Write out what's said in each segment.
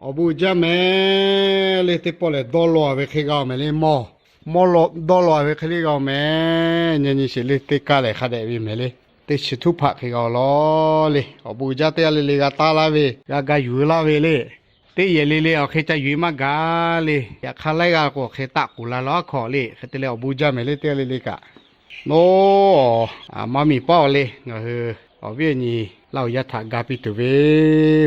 Awˬ bon uiˍ jaˇ mehˍ le. Teˇ pawˆ lehˬ, dawˇ law ve hk'e g'a-oˬ mehˍ le mawˇ. Mawˇ law dawˇ law ve hk'e le g'a-oˬ mehˍ. Nyi nyi sheˍ le, teˇ kaˇ lehˬ hk'a dehꞈ ve mehˍ le. Teˇ chi htuˉ hpaꞈ hk'e g'a-oˬ law le. Awˬ bon uiˍ jaˇ, teˇ g'aˇ le le g'a taˇ laˇ ve, g'a ga yuˬ laˇ ve le. Teˇ yehˬ le le awˬ hk'e ca yuˬ-e maˇ gaˬ le. Yaꞈ hk'aˇ laiˉ g'aˇ k'o awˬ hk'e taˆ k'oˍ la laˇ hkawꞈ le. Hk'e te leh awˬ bon uiˍ jaˇ mehˍ le, teˇ g'aˇ le le kaꞈ. Nawˬ, maˇ miˬ paˉ-oˬ le, ngaˬ hui awˬ viˉ awˬ nyi Laˇ huˍ yaˇ htaꞈ ga piˇ tuˬ ve,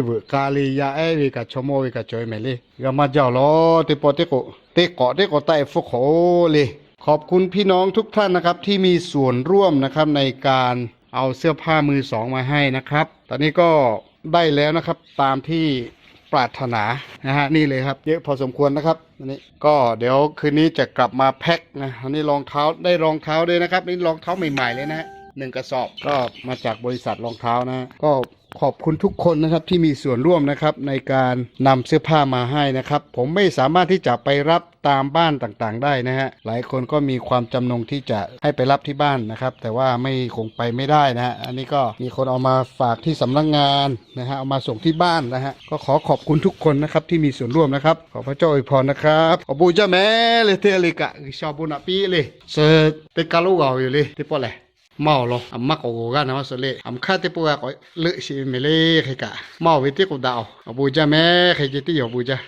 veuꞈ k'a le yaˇ ehˉ ve kaꞈ chaw mawˇ ve kaꞈ cawˬ ve mehˍ le. G'a maˇ jaˇ-oˬ law, teˇ pawˆ teˇ k'o, teˇ k'awꞈ teˇ k'awꞈ taˆ-e hpfuhˇ hk'awꞈ-oˬ le. ขอบคุณพี่น้องทุกท่านนะครับ ที่มีส่วนร่วมนะครับ ในการเอาเสื้อผ้ามือสองมาให้นะครับ ตอนนี้ก็ได้แล้วนะครับ ตามที่ปรารถนานะฮะ นี่เลยครับ เยอะพอสมควรนะครับ อันนี้ก็เดี๋ยวคืนนี้จะกลับมาแพ็คนะ อันนี้รองเท้า ได้รองเท้าด้วยนะครับ นี่รองเท้าใหม่ๆเลยนะฮะ หนึ่งกระสอบ ก็มาจากบริษัทรองเท้านะฮะ ก็ขอบคุณทุกคนนะครับ ที่มีส่วนร่วมนะครับ ในการนำเสื้อผ้ามาให้นะครับ ผมไม่สามารถที่จะไปรับตามบ้านต่างๆได้นะฮะ หลายคนก็มีความจำนงที่จะให้ไปรับที่บ้านนะครับ แต่ว่าไม่ คงไปไม่ได้นะฮะ อันนี้ก็มีคนเอามาฝากที่สำนักงานนะฮะ เอามาส่งที่บ้านนะฮะ ก็ขอขอบคุณทุกคนนะครับ ที่มีส่วนร่วมนะครับ ขอพระเจ้าอวยพรนะครับ Awˬ bon jaˇ mehˍ le, teˇ g'aˇ le kaꞈ G'uiˬsha awˬ bon naꞈ piˇ le. Suh teˇ kaˇ lonˉ g'a-oˬ yoˬ le, teˇ pawˆ lehˬ maˇ-oˬ law, aˬ maˇ k'awꞈ g'awˬ g'aˇ na maˇ suh le. Aˬ hk'aˇ teˇ pawˆ g'a k'awꞈ leuˆ sheˍ ve mehˍ le, hk'e kaꞈ maˇ-oˬ ve teˇ k'o daꞈ-oˬ. Awˬ bon jaˇ mehˍ, hk'e ce tiˉ yoˬ, awˬ bon jaˇ.